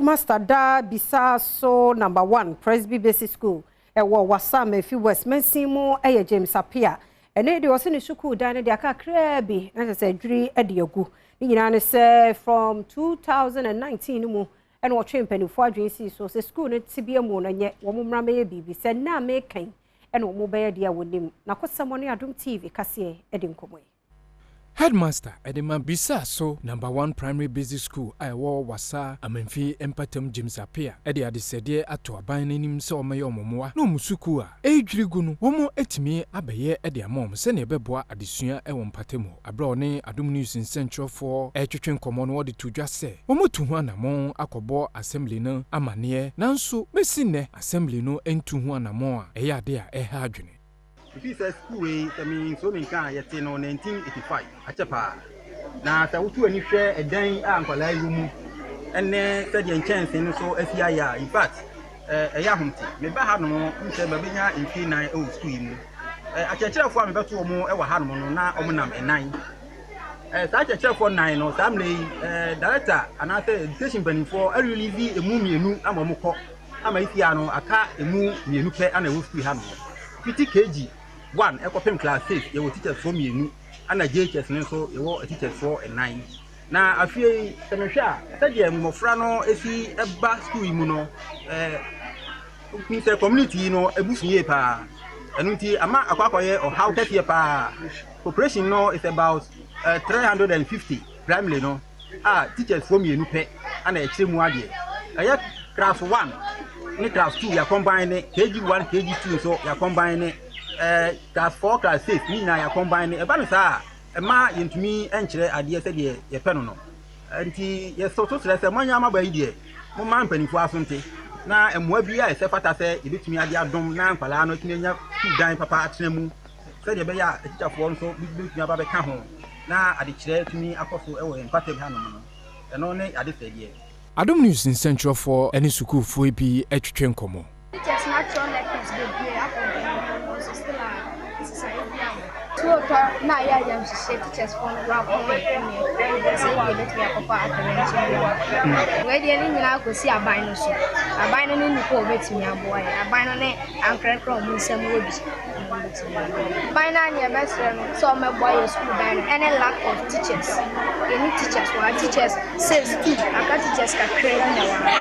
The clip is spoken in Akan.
Headmaster da Bisaso Number 1 Presby Basic School ɛwɔ Wasa Amenfi West mansin mu ɛyɛ James Apia. Ɛne deɛ ɔsɛ ne sukuu dan no deɛ aka kakraa bi na kyerɛ sɛ adwiri de agu. Ne nyinaa ne sɛ from 2019 no mu ɛna ɔtwe mpanimfoɔ adwene sii so sɛ sukuu no tebea mu no nyɛ, wɔn mmra mɛyɛ biribi. Sɛ nna a mekan ɛna wɔn bɛyɛ deɛ a wɔnim na kɔsɛm ne Adom TV kaseɛ de nkɔmmɔ yi. Headmaster ɛde ma Bisaso Number 1 Primary Basic School a ɛwɔ Wasa Amenfi mpatam, James Apia, ɛde adesɛdeɛ ato aban n'anim sɛ ɔmɛyɛ ɔmo mmoa na ɔmo sukuu a ɛredwiri gu no, wɔn atumi abɛyɛ ɛde ama ɔmo sɛnea ɛbɛboa adesua ɛwɔ mpatam hɔ. Aberɛ a ɔne Adom News nsɛntwerɛfoɔ ɛretwetwe nkɔmmɔ no, wɔde to dwa sɛ wɔn tu ho anammɔn akɔbɔ assembly no amanneɛ, nanso bɛsi nnɛ assembly no ntu ho anammɔn a ɛyɛ ade a ɛha adwene. Ɛfiri sɛ sukuu wei, sɛ mensuo menka a, yɛte no 1985, akyɛ paa. Na sɛ wotu ani hwɛ ɛdan a nkwadaa yi wɔ mu ɛne sɛdeɛ nkyɛnse no so asi ayɛ a, in fact ɛyɛ ahomte. Meba ha nom n sɛ mabɛnya mfie 4 wɔ sukuu yi mu. Akyerɛkyerɛfoɔ a mebɛto wɔn wɔ ha nom no, na wɔn nam ɛnan. Saa akyerɛkyerɛfoɔ nan no, saa mmerɛ yi director anaasɛ education mpanimfoɔ arelease emu mmienu ama wɔn kɔ ama esi ano aka emu mmienu pɛ ana ɛwɔ sukuu ha nom. Fiti KG 1 ɛkɔpem class 6, yɛwɔ teachers foɔ mmienu, ana JHS no nso yɛwɔ teachers foɔ nnan. Na afei yi, sɛ mehwɛ a, sɛdeɛ mmɔfra no esi ɛba sukuu yi mu no, sɛ community yi no ebu so yie paa. Ɛno nti ama akɔ akɔyɛ ɔhaw kɛseɛ paa. Population no is about 350 primary no a teachers foɔ mmienu pɛ ana ɛkyerɛ mu adeɛ. Ɛyɛ class 1 ne class 2 yɛ combine, ne KG 1, KG 2 nso yɛ combine, ne class 4, class 6 ne nyinaa yɛ combine. Ne ɛba no saa a, ɛma yɛntumi nkyerɛ adeɛ sɛdeɛ yɛpɛ no. Nti yɛsɔ so srɛ sɛ moanya amaba yi deɛ, momma mpanimfoɔ aso nte na mmoa bi a ɛsɛ fata sɛ yɛbɛtumi ade adom na nkwadaa no atumi anya sukuu dan papa atena mu, sɛdeɛ ɛbɛyɛ a atikyafoɔ nso bɛtumi aba bɛka ho na adekyerɛ tumi akɔ so wɔ yɛn mpatam hanom no. Ɛno ne ade sɛdeɛ. Adom News nsɛntwerɛfoɔ ne sukuufoɔ bi atwitwe nkɔmmɔ. Teachers na atwerɛ letters bebree akɔ mpanimfoɔ hɔ nso, still a nsesaeɛ bi ama. Tuo tɔ na ayɛ ayamhyehyeɛ, teachers foɔ no koraa kɔn ne sɛ ebi ebɛtumi akɔfa atɛrɛnkyɛn bi aba. Wei deɛ, ne nyinaa kɔsi aban no so. Aban no ne nnipa a obɛtumi aboa yɛ. Aban no ne ankorɛkorɛ a ɔmo nsɛm wɔ bi na ɔmo bɛtumi aboa yɛ. Aban no a neɛ ɛbɛsrɛ no sɛ ɔmɛboa yɛ school dan no ɛne lack of teachers. Yɛne teachers wɔ ha, teachers six, two, aka teachers kakra bi na wɔ ha.